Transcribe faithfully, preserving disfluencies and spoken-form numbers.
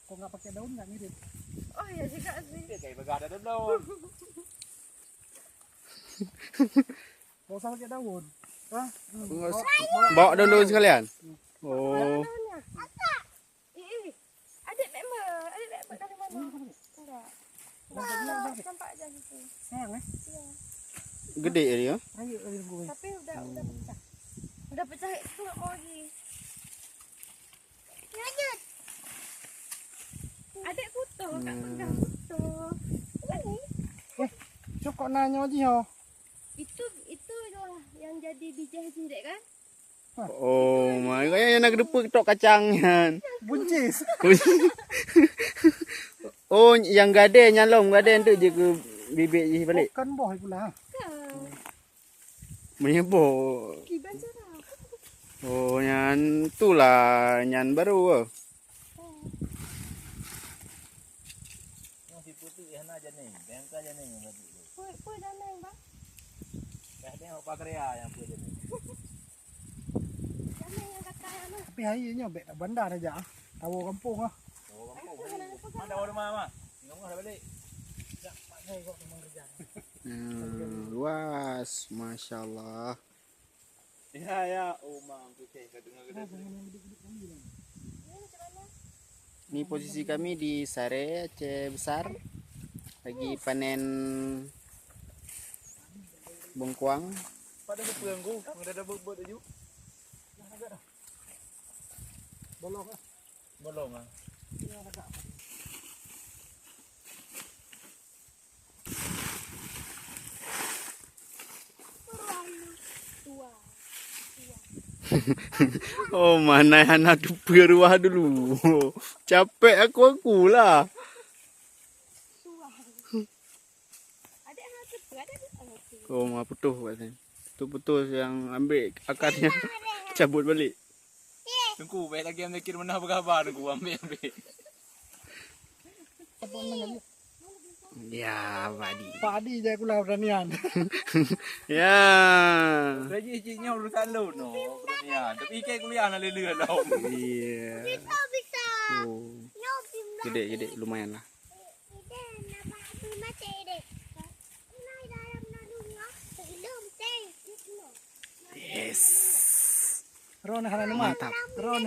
Kok nggak pakai daun nggak mirip. Oh iya juga sih. Dia kayak pegang ada daun. Nggak usah pakai daun. Hah? Hmm. Nggak usah. Bawa daun-daun sekalian. Oh. Daun-daunnya. Ih, ih. Adik memang, adik memang dari mana? Enggak. Enggak, nampak aja situ. Sayang, eh? Iya. Gede ya dia? Ayo, ayo, gue. Tapi udah, udah pecah. Udah pecah itu nggak mau lagi. Lanjut. Adik kutu, kak pegang kutu. Lagi. Eh, cok kok nanya aja ya? Itu, itu adalah yang jadi bijih jih, dek kan? Oh, ma, yang nak deupek tok kacang nyan. Buncis. Oh, yang gadai nyan lom, gadai tu je ke bibit jih balik. Bukan boh pula. Kan. Menyeboh. Kiban cara. Oh, nyan tu lah, nyan baru. Oh. Yang si putih hana janing, bengka janing tadi tu. Pui, pui janing, Bang. Dah tengok pakria yang pui janing. Janing yang kata yang mana? Tapi hari nyoe bek bandar aja. Tahu kampung ah. Tahu kampung. Mana tahu rumah mah? Ngomong dah balik. Tak, Pak Nyai kok memang kerja. Hmm, luas, masya Allah. Ya, ya, oh, Mang, tu cek, kat tengah kedai tu. Ni posisi kami di Sare, Aceh Besar. Lagi panen bengkuang. Pada siapa yang ku? Mendadak buat-buat laju. Bolong ah. Bolong ah. Oh, mana anak tu peruah dulu. Capek aku, aku lah. Oh, ma putus kat sini. Tu putus yang ambil akarnya. Cabut balik. Tunggu, baik lagi yang mikir mana berkabar, tunggu, ambil, ambil. Ya, padi. Padi je aku lah pertanian. Ya. Gaji cik nyoe urusan lu no, pertanian. Tapi ikai kuliah nak lele lah. Iya. Bisa, bisa. Oh. Nyoe pindah. Gede, gede, lumayan lah. Yes. Ron hana numat. Mantap. Ron